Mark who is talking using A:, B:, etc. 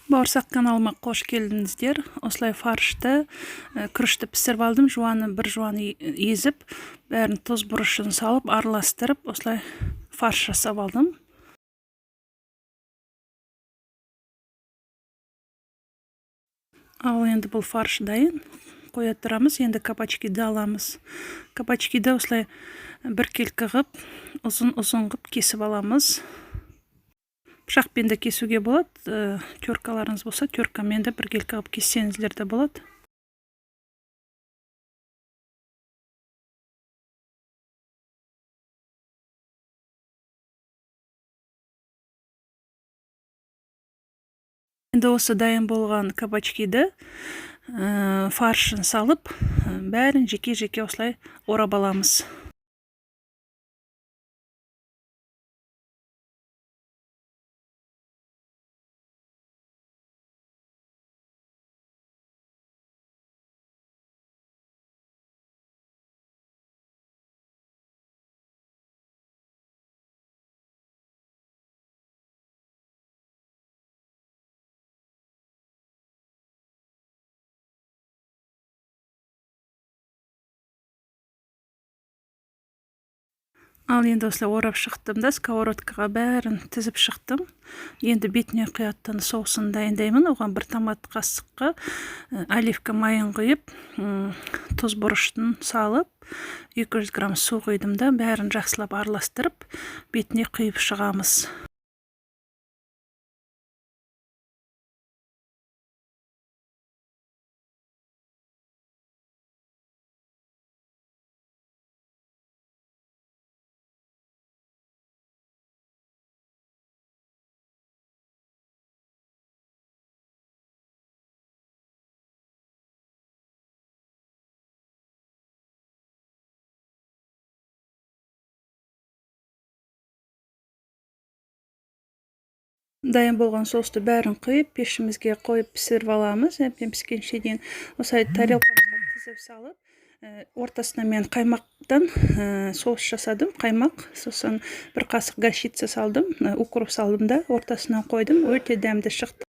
A: Бауырсақ каналыма қош келдіңіздер. Осылай фаршты, күрішті пісіріп алдым. Жуаны бір жуаны езіп, бәрін тұз, бұрышын салып, араластырып, осылай фарш жасап алдым. Ал енді бұл фарш дайын. Қоя тұрамыз. Енді кабачкиді аламыз. Кабачкиді осылай біркелкі қып, ұзын-ұзын қып кесіп аламыз. Пышақпен де кесуге болады. Теркаларыңыз болса, теркамен де біркелкі қып кессеңіздер де болады. Енді осы дайын болған кабачкиді фаршын салып, бәрін жеке-жеке осылай орап аламыз. Ал енді осылай орап шықтым да, сковородкаға бәрін тізіп шықтым. Енді бетіне құятын соусын дайындаймын. Оған бір томат қасыққа оливка майын құйып, тұз, бұрыштын салып, 200 грамм су құйдым да, бәрін жақсылап араластырып, бетіне құйып шығамыз. Дайын болған соусты бәрін құйып, пешімізге қойып пісіріп аламыз. Әбден піскенше дейін осылай тарелкамызға тізіп салып, ортасына мен қаймақтан соус жасадым. Қаймақ, сосын бір қасық горчица салдым, укроп салдым да, ортасына қойдым. Өте дәмді шықты.